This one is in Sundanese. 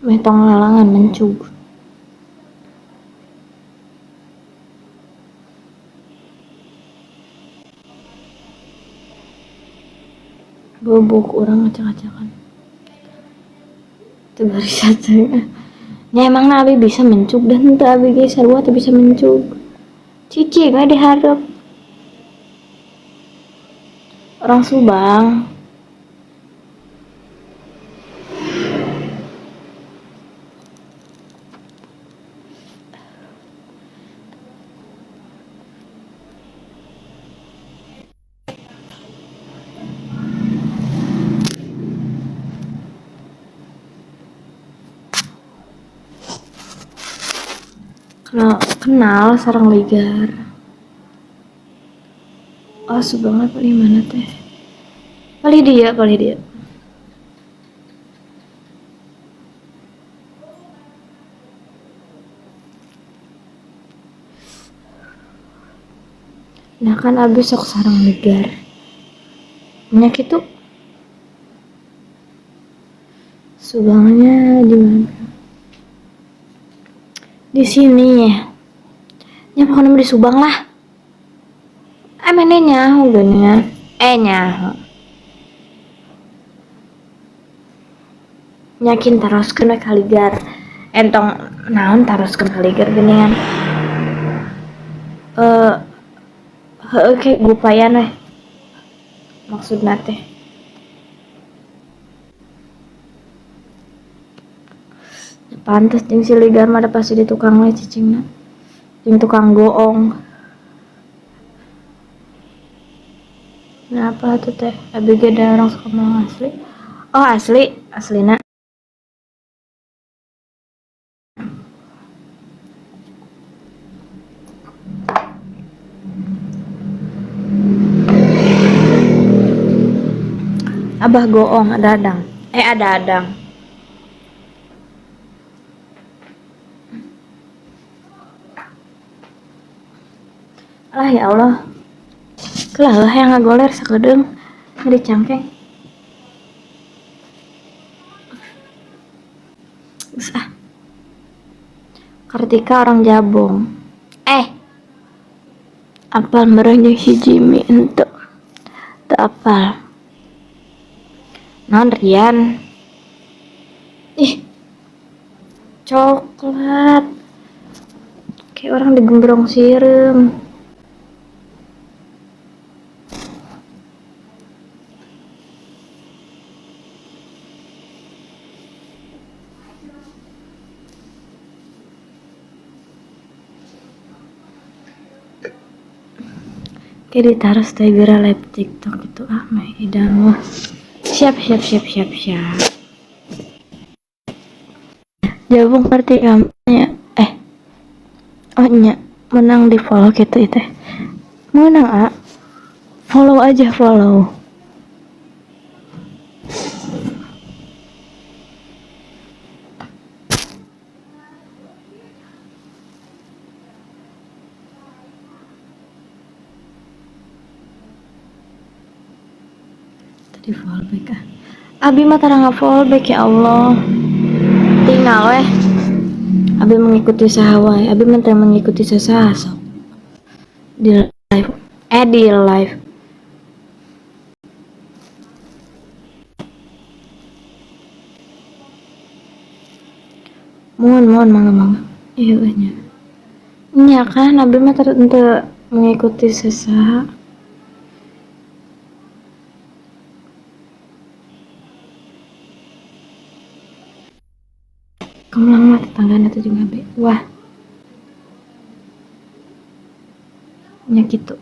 Metong lalangan mencug. Bobok orang acak-acakan. Itu baris satu. Ya emang Nabi bisa mencug dan teu abi ge sarua teu bisa mencug. Cici we dihareup. Orang Subang. Kenal, kenal sarang ligar. Oh, Subangnya paling mana teh? Paling dia, paling dia. Nah kan abis sok sarang ligar. Minyak itu Subangnya di mana? Di sini ya. Ya pokoknya di Subang lah. Eh mana nyaho geuningan. Eh nyaho. Nyakin taroskeun we kaligar. Entong naon taroskeun kaligar geuningan. Eh heueuh ke gupayan we. Maksudna teh. Pantes jeung si ligar mah da pasti di tukang we cicingna. Jeung tukang goong. Kenapa tuh teh? Abi ge da orang Sukamalang asli. Oh asli, aslina. Abah goong ada adang. Eh ada adang. Alah ya Allah. Kelah lah yang ngagoler sakedeung ngeri cangkeng. Geus ah. Kartika orang Jabong. Eh. Apal meureun jeung si Jimmy henteu. Teu apal. Naon Rian? Ih. Coklat. Kayak orang digembrong sireum. Kayak ditaruh teh bira live TikTok itu ah mah idang wah. Siap siap siap siap siap. Jabung Kartika nya eh oh nya menang di follow gitu itu. Menang a. Follow aja follow. Tadi fallback ah. Abi mah tara nga-fallback ya Allah. Tinggal weh. Abi mengikuti saha wae. Abi mah teu mengikuti sasaha sok. Di live. Eh di live. Mohon mohon mangga mangga. Iya nya. Nya kan abi mah tara teu mengikuti sasaha. Kemelang mah tetanggana tuh juga be. Wah. Nya kitu.